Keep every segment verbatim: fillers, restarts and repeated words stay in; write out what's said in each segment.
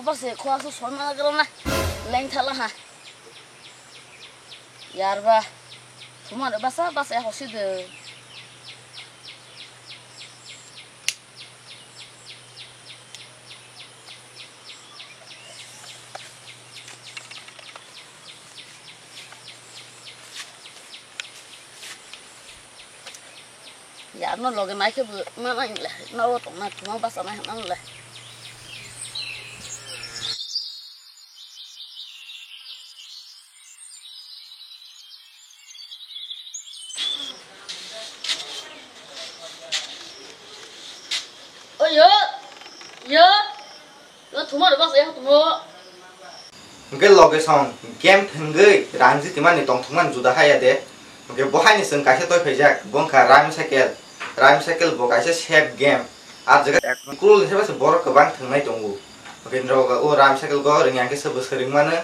Bas se khua su son ma gro na. Leng thala ha. Yar ba. Thuma de basa basa ya hosi de. Ya, no loge nai khe bo ma nai le, no tong nai, thuma basa nai hwnna le. Oyo, yo. Yo, thuma rw bas, ya, thuma. Hwnkhe loge song game thwngwi rang jitimani tongthokmani juda haya de. Hwnkhe bo haino chwng kaisa toi phaijak, bo wngkha Rhyme Cycle. Rhyme Cycle bo kaisa safe game. Ah jaga ek crore ni sabo se borok kwbang thwngnai tongo. Hwnkhe norok o Rhyme Cycle go rwngya hwnkhe sobo swrwng mano.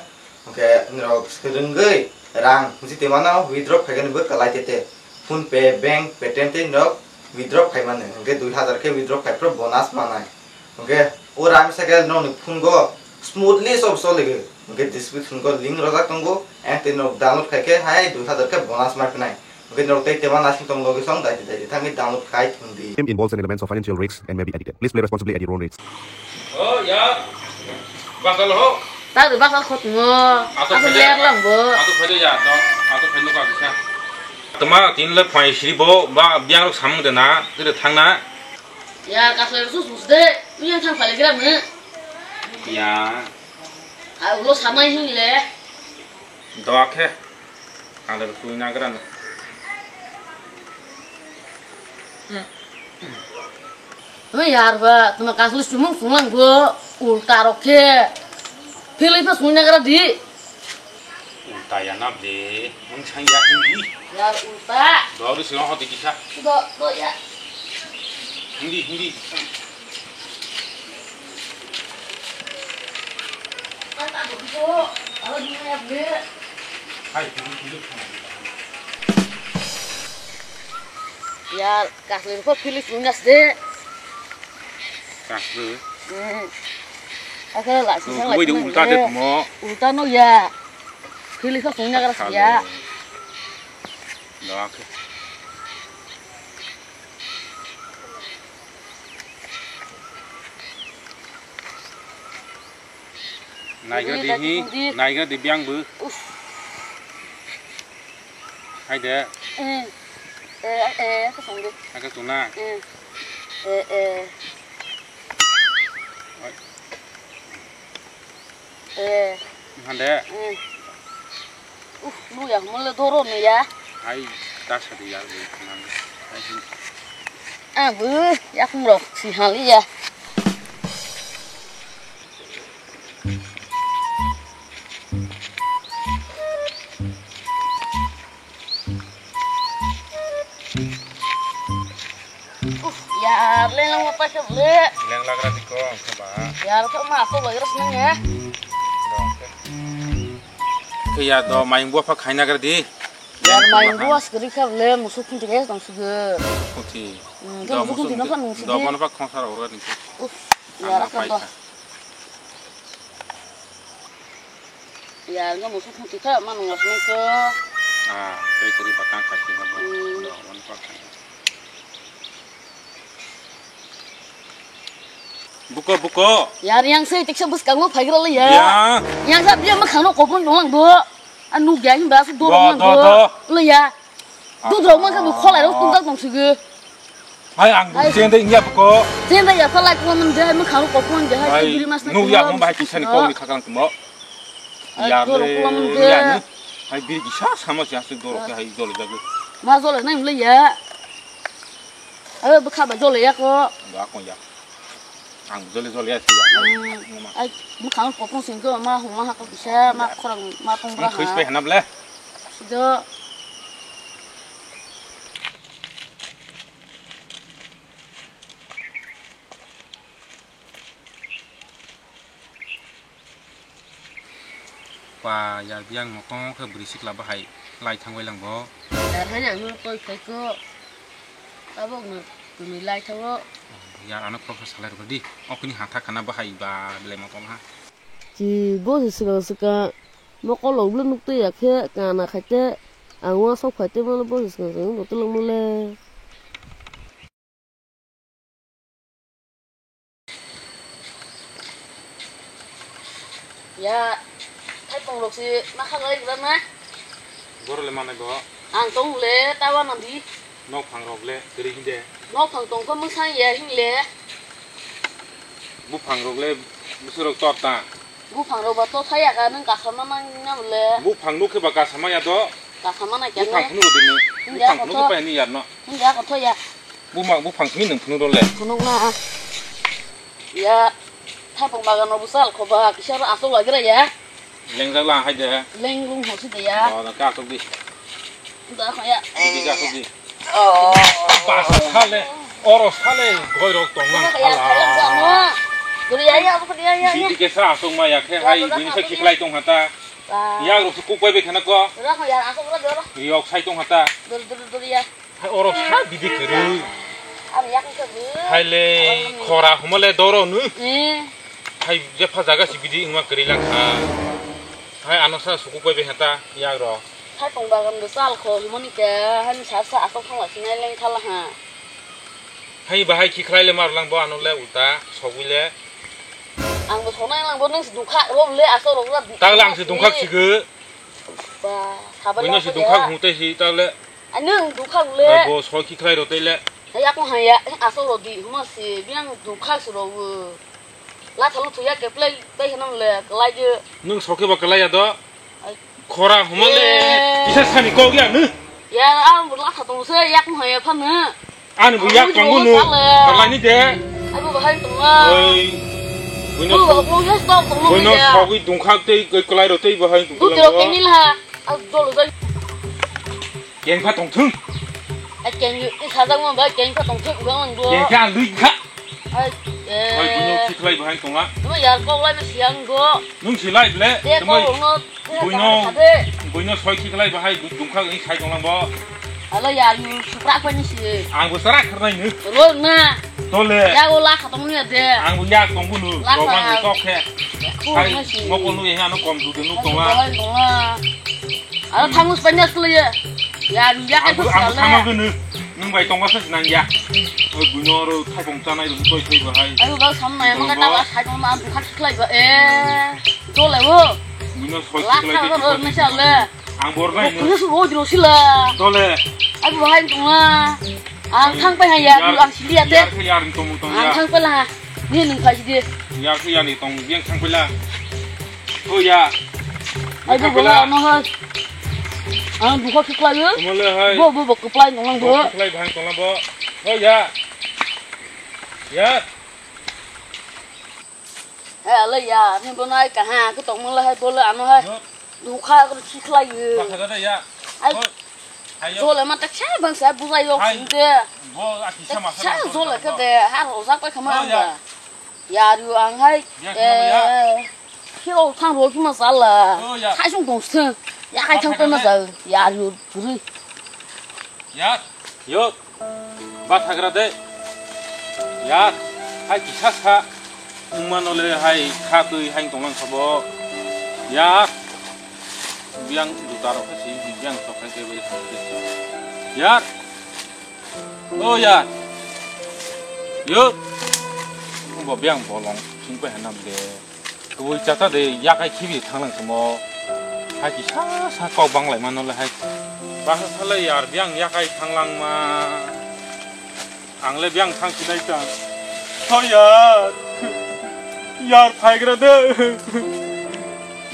Hwnkhe norok swrwngwi rang jitimano withdraw khaigani bo kwlai tete. PhonePe, bank, Paytm tei norok withdraw khaimani. Hwnkhe dui hazar khe withdraw khai phuru bonus manai. Hwnkhe o Rhyme Cycle nokni phone go smoothly sob soligwi. Hwnkhe description go link rojak tongo. Ang tei nok download khai khe hai dui hazar khe bonus ma phinai. Hwnkhe nok tei tema nasing tong logi song daiti daiti thangwi download khai thwngdi. Game involves an element of financial risks and may be addictive. Please play responsibly at your own risk. Oh, ya. Bakal ho. Tari bakal khot mo. Ato Ato phai ler lang bo. Ato phai ya to. Ato phai no ka kisa. Tama tin le phai sri bo ba biang rok samung de na. Tire thang na. Ya, kasle su sus de. Ni yang thang phale gram ne. Ya. A ulo samai hin le. Doa khe. Ang le twi nagra no. Oi yar ba, tuma kasle sumung sumang bo ulta rok khe. Philip sumung nagra di. Ulta ya na ble, mung sang ya hindi. Yar ulta. Dori sila hoti kisa. Do, do ya. Hindi, hindi. Ya, kasih kok pilih punya sih. Kasih. Hmm. Aku lah sih. Wih, di ulta deh mo. Ulta no ya. Pilih kok punya keras ya. Doa ke. Naigra di hi, naigra di biang bu. Uff. Hai de. Eh, eh, eh, aku sanggup. Aku tuna. Eh, eh, eh. Eh. Hande. Eh. Uh, lu ya, mula doro ni ya. Hai, ta sadi ya, lu. Hai. Ah, bu, ya kumro, si hali ya. Uf, yar, leng lang ma paisa bole. Leng lagra di ko, ang khe ba. Yar, khe ma asok lagi ras nang ya. Dong khe. Khe ya do, maing bua pha khaina gra di. Yar, maing bua skri kha bole, musuk khunti khe tong sugo. Khunti. Hmm, khe do musuk khunti no pha nung sidi. Do bono pha khongsa rok gra di. Uf, yar, khe do. Ya, nga musu phuti kha, ma nung asung ko. Ah, tei kari bakang kha sini ba. Hmm. Do, wan pa kha. Buko, buko. Yar, yang sei tiksa bwskango phaigra le ya. Ya. Yang sa dia ma khano kopon dong lang do. A nuk ya hin ba su do do, dong lang do, do. Le ya. Dudrok man khe bo kholai rok tungkak tong sigi. Hai, ang bo chen dei ya ko. Chen dei ya phalai ko man de, hai mukhang ko pon de, hai biri mas na nuk ya mo bahai kisa ni kok ni khakang tmo. Ai, ya doro le, ko man de. Ya ni. Hai biri kisa sama si asuk doro ke hai jole jage. Ma jole nai mle ya. Ai bwkha ba jole ya ko. Ba ko ya. Ang jole jole ya si ya. Hmm. Ai, mukhang kopong sing ko ma huma ha ko kisa, ma khorang ma tong bra ha. Khis pe hanap le. Sido. Pa ya biang mokong khe bwrwi sikla bahai lai thangbai lang bo. Yar hai ang no koi phai ko. Tabok no tumi lai thango. Yar ano khoroksa salai rwdi. Okni hatha khana bahai ba belai mokong ha. Chi bo se swkang swkang mokol rok bwle nuk twi ya khe kana khai te ang uansuk phai tei mano bo se swkang swkang wng tong twlang mole. Ya, thaipung rok si ma kha lai gra na? Boro le manai bo. Ang tong le ta wa nang di. Nok phang rok le kwrwi hinde. Nok phang tong kho mwsang ya hing le. Buphang rok le bwswk rok tor ta. Buphang rok ba to thaya ka nang kasa ma nang na le. Buphang nuk khe ba kasa ma ya do. Kasa ma na kya. Buphang phunu rok di nung. Hing ya buphang phunu kotho. Khe pa ni yar no. Hing ya kotho ya. Buma buphang thwi nung phunuk rw le. Phunuk na. Ya, thaipung bagan rw bwsal kho ba, kisa rw aswk lai gra ya. Lengjak lang hai de. Lengrung hosi de ya. Oh, na ka aswk di. Da kho ya. Di ka aswk di. Oh. Bas sale, oro sale, goi rok tong lang. Ya, hala. Thailang ja mo. Duri ya, ya, aswk di ya, ya, ya. Di di ke sa aswk ma ya khe hai, oh, bini sa khiklai tong hata. Ya rok su kuk bai bai khana ko. Dura kho ya, aswk dura, dura. Yok sai tong hata. Duri, duri, duri ya. Hai oro sa bidi kwrwi. Aro yak wngkha bwrwi. Hai le khora humale doro nwi. Eh. Hai jepha jaga si bidi wngma kwrwi lang kha. Hai ano sa sukuk bai bai hata yak ro. Hai tong bagan bo chal kho himoni khe, hai sa sa asok thangla sinai leng thala ha. Hai bahai khi khlai le mar lang bo ano le ulta sogwi le. Ang bo sonai lang bo nung si dungkha ro le asok ro. Tang lang si dungkha si gw. Ba, sabari buino si dungkha ya. Hung tei si ta le. Ani ang dukha le. Ai bo soi khi khlai rw tei le. Hai, ako hai ya, aswk rw di, huma si, biang dukha si rw. Latha luthu ya ke play, play hinam le, kalai je. Nung sokhe ba kalai ya do? Ai. Khora huma le. Eh. Kisa sani kok ya nung? Ya, ang bo latha tong se, yak hai ya phan. Ani bo yak tongo no. Kalai ni de. Ai bo bahai tong la. Oi. Buino. Bo, bo, yes, tong, tong, buino ya. Sogwi dungkha tei, kalai rw tei bahai tong. Dutiro kenil ha. Au dolo dai. Keng pha tong thung. Ai keng yu, i sajak ma ba keng pha tong thung ugang lang bo. Keng kha lui kha. Ai, eh. Ai, buino khiklai bahai tonga. Tuma yar kok lai ma siang go. Nung silai ble. Te tuma kok no, buino, buino soi khiklai bahai dungkha ni sai tong lang bo. Alo yar yu supra pa ni si. Ang bo sara kharnai ni. Ro na. Tole. Ya o la kha tong ni de. Ang bo yak tong bo nu. La kha. Tong lang tok khe. Hai, mokol nu e ano kom du de nu tong la. Aro thango spanya sule ya. Ya, ya kai. Ang, ang sama gini. Nung bai tongma sa nang ya. Oi buino ro thaipong chanai ro toi thai bahai. Ayo ba sam nai ma ta ba sai ma bu khat khlai ba. Eh. Dole bo. Buino soi khlai de. Ang bor nai. Kuno su ro dro sila. Dole. Ayo bahai tongma. Ang thang pai ha ya, ang sili ya te. Yar khe yar ni tong tong ya. Ang thang pai la ha. Ni nung phai di. Yar khe yar ni tong, yang thang pai la. O ya. Ai bo bola ano hai. Ang dukha khiklai yo. Tuma le hai. Bo bo bo khiklai nong bo. Khiklai bhang tong bo. O ya. Ya. Hai ala ya, ni bo nai ka ha, ko tong mo la hai bo la ano hai. Dukha ko khiklai yo. Ba kha da ya. Ai. Hai yo. Jole ma tak cha bang sa bu bai yok sinde. Bo a ki sama sa. Cha jole ka de, ha ro sa pa khama. Ya ru ang hai. Eh. Khiro thang ro ki ma sa la. Khai sung dong stheng. Ya khai thang pe ma sa. Ya ru puri. Ya. Yo. Ba thagra de. Ya. Hai kisa sa. Wngmano le hai kha twi hai tonglang sabo. Ya. Biang juta rok khe si biang tokhai khe bai. Ya. O ya. Yo. Bo biang bolong sing pai hanam de. Kwi chata de yakai khibi thanglang simo. Hai kisa sa kok banglai mano le hai. Bahasa le yar biang yakai thanglang ma. Ang le biang thang sinai ta. Ho yar. Yar phaigra de.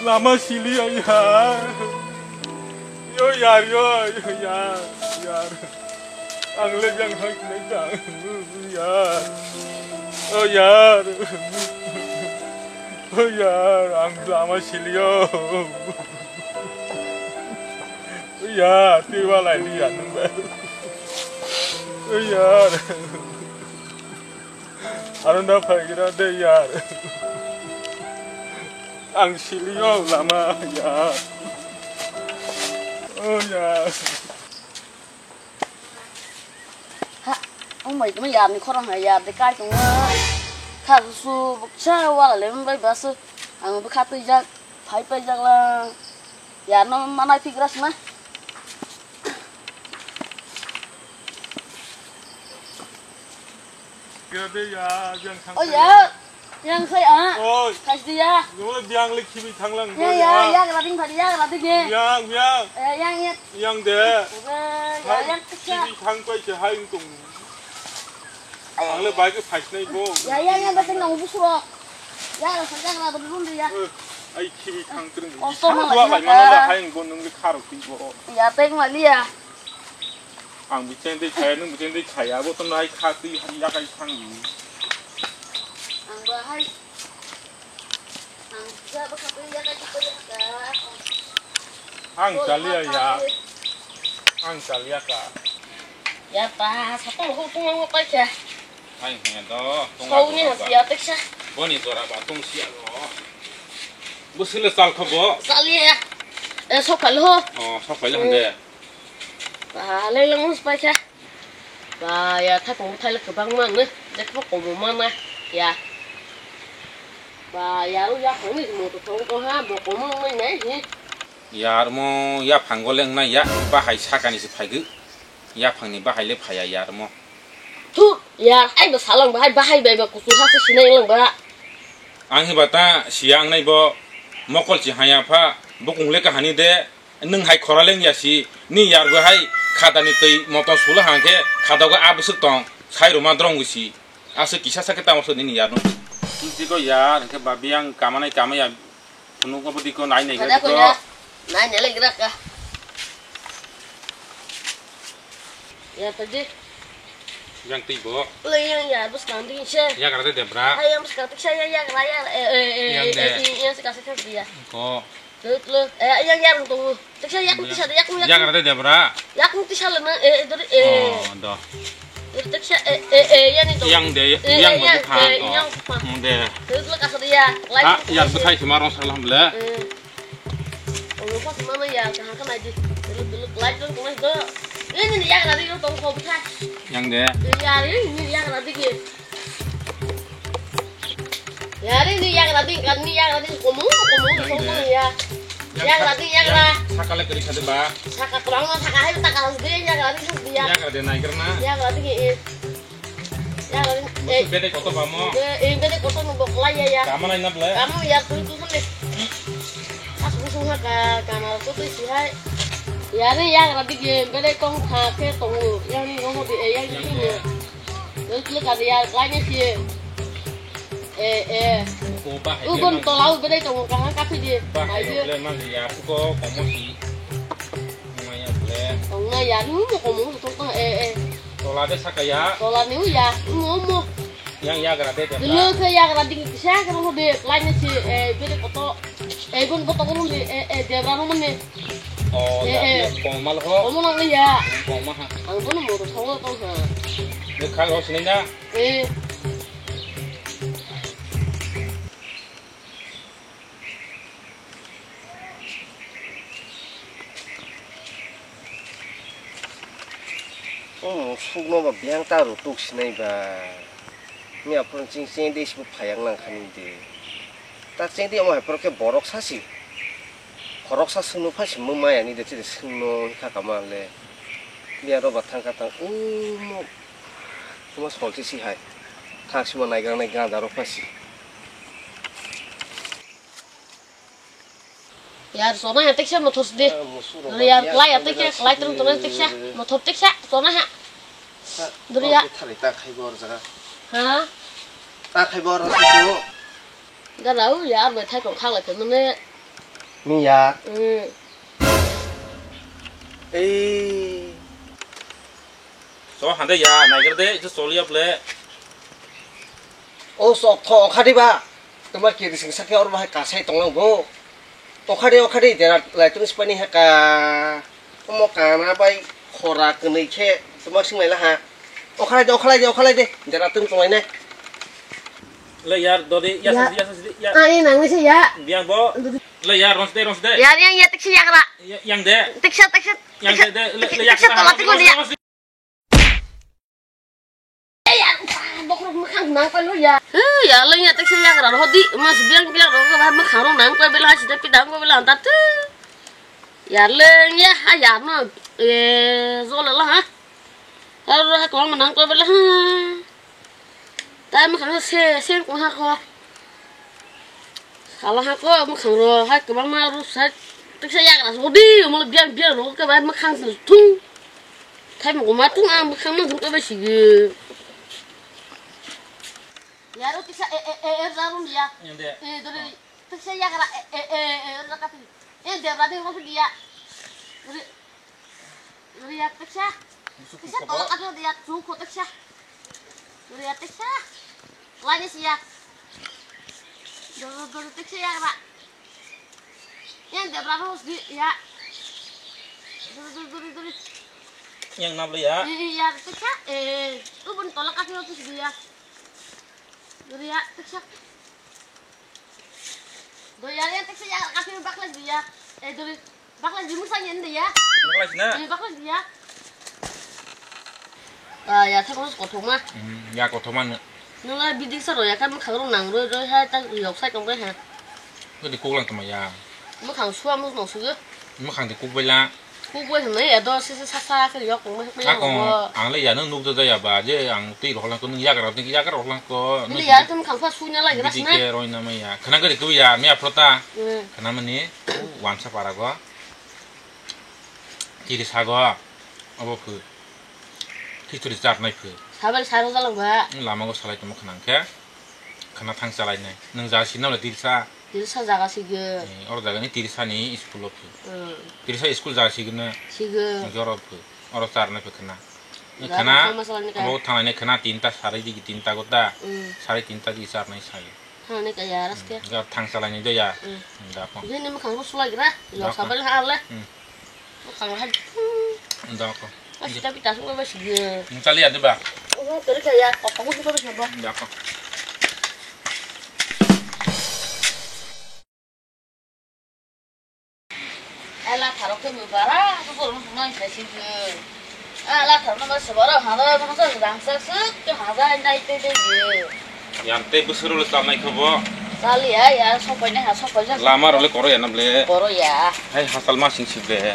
Lama sili ya yar. Yo yar yo, yo yar, yar. Ang le biang thang sinai ta. Yar. O yar. O yar, ang lama sili yo. Yar, twi walai di ya nung ba. Yar. Aro na phaigra de yar. Ang sili yo lama yar. O yar. Ha, ong bai tuma yar ni khorang ha yar de kai tong. Kha su bukcha wala le bai basu. Ang bwkha twijak, phai paijak lang. Ya no manai phikra sna. Kira de ya, yang sang. Oh ya, yang sai ah. Oi. Khas dia. Nungla biang le khibi thanglang. Ya ya, ya gra ding phadi ya gra ding. Biang biang. Eh, yang ya. Yang de. Ya yang kisa. Khibi thang pai se hai tung. Ang le bai ke phai sinai bo. Ya ya ya, ba teng nang busro. Ya, ya, ya, ya, ya, ya. Ai, khibi thang tring. Kosto ma lai mano da hai bo nung le kharo ti bo. Ya, teng ma liya. Ang bicheng de khaya, nung bicheng de khaya, bo tong hai kha ti ya kai thang ni. Ang ba hai. Ang ja ba kha ti ya kai ti ko ya ka. Ang chaliya ya. Ang chaliya ka. Ya ta, sa tong ho tong ho kai kha. Hai hwnga do, tong Sauni ha ba. Siya teksa. Boni jora ba tong siya lo. Bo sile sal kho bo. Saliya. Eh, sok kal ho. Oh, sok kal hande. Ba, leng leng mus paisa. Ba, ya tha kong thai le kebang man ne. Dek bo komo mana. Ya. Ba, ya ru ya kong ni mo to kong ko ha, bo komo nai nai hi. Yarmo yaphango lengnai ya, bahai sakani se phaigo. Yaphangni bahai le phaiya yarmo. Thu, yar, ai bo salang bahai, bahai bai ba kuchuk ha se sinai lang ba. Ang hiba ta siya ang nai bo mokol si haya pha, bukung le kahani de, nung hai khora leng ya si, ni yar bo hai khadani twi moto sula hang khe khadago abusuk tong, sai ruma drong si. Aswk kisa sakhe tamo sot nini yarno. Twi go yar, hwnkhe babi ang kamanai kamaya. Phunuk obo diko nai nai Kada ko ko. Ya. Nai nai lai gra ka. Ya tadi. Yang twi bo. Lai yang ya bus kan ding se. Ya kara de debra. Hai yang bus kan tik se ya ya gra ya. Eh eh eh. Yang de. Eh eh yang se ka se kan dia. Ko. Lut lut. Eh yang yang tu. Teksa yakung tisa de, yakung, yakung. Yagra de debra. Yakung tisa le na, eh, eh, dori, eh. Oh, do. Dori teksa, eh, eh, eh, yani do. Yang de, eh, yang eh, bo yang, bupha, eh, oh. Yang bupha. Hmm, de. Dori le kasa de ya. Ha, ya bwthai sima rong salam le. Eh. Oh, bupha sima na ya, kaham ka nai di. Dori, dori, light rong tong do. Ini ni yagra de rong tong ko bupha. Yang de. Eh, ya, ini ni yagra de ge. Yari ni yagra ding kan ni yagra ding komo komo komo ya. Yagra ding yagra. Sakale kiri khade ba. Saka kurang no saka hai ta kalas ding yagra ding sus dia. Yagra de nai kerna. Yagra ding e. Yagra ding e. Bede koto ba mo. E bede koto no boklai ya ya. Kamu nai na ble. Kamu ya tu tu sule. As busung ha ka kamar ko tu si hai. Yari yagra ding e bede kong kha ke tong. Yang ni ngomo di e yang ni. Doi klik ada ya, lainnya sih. Eh, eh. Ugon tolau bedai tongo kahang kafe di. Bah, ayo. Ble mang ya, aku kok komo si. Maya ble. Tong na ya, nu mo komo tong tong, eh, eh. Tola de saka ya. Tola ni ya, mo mo. Yang ya gara de. Dulu ke ya gara ding, saya ke mo de, lainnya sih, eh, bede koto. Eh, gun koto ko ni, eh, eh, debra mo ni. Oh, eh, ya, eh. Komal ho. Komo nang ya. Komal ha. Ang kono mo to thong tong ha. Ni khang ho sini na. Eh. Oh, sukno ba biang ta ru tuk sinai ba. Ni aphuru ching ching de sibu phayang nang khani de. Ta ching de omo hai phuru khe borok sa si. Khoroksa swngno phai se mung maya ni de chiri swngno kha kama le. Biya roba thang kha tang umo. Tuma sol si si hai. Thak sima naigra nai ganda rok phai si. Yar sona ha teksa mothor si de. Yar klai ha teksa klai terung tona teksa mothor teksa sona ha. Duriya. Thari ta khai bor jaga. Ha? Ta khai bor jaga. Garau ya, bai thai kong khang lai phai mane. Ni ya. Hmm. Ei. So hande ya, naiger de, itu soliya ble. O sok tho khadi ba. Tuma kiri sing sakhe or bahai kasai tonglang bo. Okhadi, okhadi, dera laitung sipani haka. Omo kana bai khora kwnwi khe tuma sing laila ha. Okhalai de, okhalai de, okhalai de. Dera tung tong lainai. Le yar, dodi, ya, ya. Sasi, ya, sasi, ya. Ani nang ni se ya. Biang bo. Le yar, rons de, rons de. Yar yang ya teksa yagra. Ya, yang de. Teksa, teksa. Yang de, de, le, le, ya, teksa, kita tola ha, tiko rons de, dia. Rons de. Eh, ya, bokrok makan. Nang pai lo ya. Eh, ya leng ya teksa ya kra ro di. Mas biang biang ro ba ma khang ro nang pai bela ha sida pi dang ko bela anta tu. Ya leng ya ha ya no. Eh, zo la la ha. Aro ha ko ma nang pai bela ha. Tai ma khang se se ko ha ko. Sala ha ko mwkhang ro hai kwbangma ro sa teksa yagra so di mo biang biang ro ke bai mwkhang se thung. Thai mo ma thung ang mwkhang no thung ke bai sigi. Yaro teksa e e e e ra rum ya. Ende. E dori teksa yagra e e e e ra ka ti. E de ra de ro ya. Dori Dori ya teksa. Teksa tolak ato dia chung ko teksa. Dori ya teksa. Lagi siya. Dori dori teksa ya ba. Yang debra ros di ya. Dori dori dori dori. Yang nabla ya. Iya teksa. Eh, tu pun tolak ato tu dia. Dori ya teksa. Dori ya yang teksa ya kasih baklas dia. Eh dori. Bakla jimur sa nyen de ya. Bakla sina. Ni bakla ya. Ah, ya thang kothoma. Hmm, ya kothoma no. Nula bidik sa ro ya kan khang ro nang ro ro ha ta yok sai tong ha. Ko di koklang toma ya. Mo khang suwa mo no suge. Mo khang di kokbela. Kokbela ne ya do se se sa sa ke yok mo. Ako ang le ya no nuk do ya ba je ang ti ro lang ko nung ya gra ti ya gra lang ko. Ni ya kan khang sa sunya la gra sina. Bidik ke roi na ma ya. Khana gari ko ya me aprota. Hmm. Khana mani. Wansa para go. Tiri sago. Abo phu. Khichuri charnai phu. Sabai saro jalang ba. Lama go salai tongma khanang khe. Khana thang chalai nai. Nung ja sinna le tirsa. Tirsa jaga sige. Oro jaga ni tirsa ni school o phu. Hmm. Tirsa school ja signa. Sige. Joro phu. Oro charnai phu khana. Khana. Abo thangnai khana tinta sarai digi tinta go ta. Hmm. Sarai tinta di charnai sai. Thangni kaya ras ke. Ga thang salai ni doya. Hmm. Da ko. Bini mukhang ro sulai gra. Yok sabal ha le. Hmm. Mukhang ha. Da ko. Mas tapi tasuk ba sih. Mukhang lihat deh ba. Oh, terus ya. Kok kamu suka bisa ba. Da ko. Ala tharo ke bara, tu bor mo nai sai sih. Ala tharo na ba sabara, hada ba sa rang sa suk ke hada nai te de. Yang te busuru le samai khobo. Sali ya, ya, sopai ne ha, sopai ja. Lama role koro ya na ble. Koro ya. Hai hasal ma sing sih ble.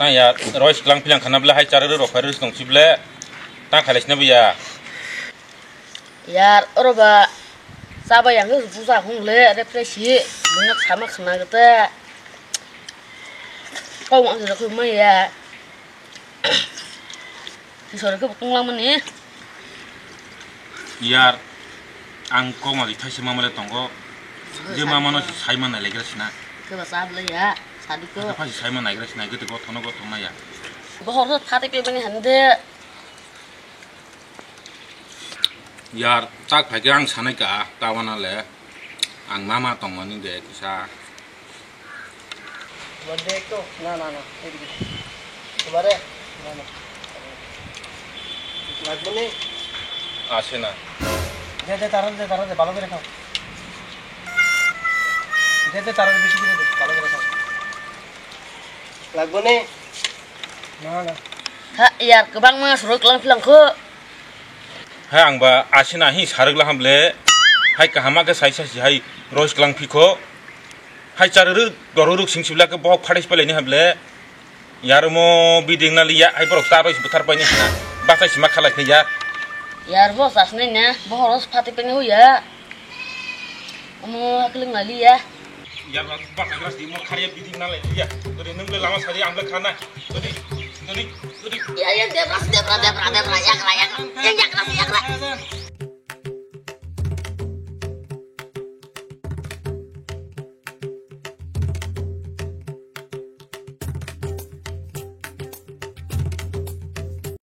Tang ya, roi siklang pilang khana bele hai charwrwi rok phai rwis tong si bele. Tang khailai sina buya. Yar, oro ba chaba yang buja hung le, refresh hi, bunak sama khana gete. Kau ang jero khu mai ya. Kisor ke bukung lang mani. Yar, ang kok ma di thaise mama le tongo. Je mama no sai man nai legra sina. Ke ba sab le ya, sadi ko. Ke phasi sai man nai gra sina, gete go thono go thongna ya. Bohor so phate pe bani hande. Yar, tak phai khe ang sanai ka, ta wana le. Ang mama tongmani de kisa. Bande to, na, na, na, edige. Tubare, na, na. Lagbo ni? Ashe na. De, de, tara de, tara de, bhalo kore khao. De, de, tara de, besi kore de, bhalo kore khao. Lagbo ni? Na, na. Ha, yar, kwbangma suru kwlang philang kho. Hai ang ba asina hi sarwk laham le. Hai kaham khe sai sai hai rois kwlang phi kho. Hai charwrwk dorwrwk sing sibla khe bohok phatai pailaini hable. Yar mo biding na liya hai borok ta rois buthar paini hana. Bachai sima khalai khe ya. Yar bo chasnai na, bohok rois phatai paini hu ya. Omo hakeling lali ya. Ya ba ba ka gras di mo khariya bidi na lai ya. Dori nung le lama sari ang le khana. Dori dori dori. Ya ya debra debra debra debra ya kra ya kra. Ya ya.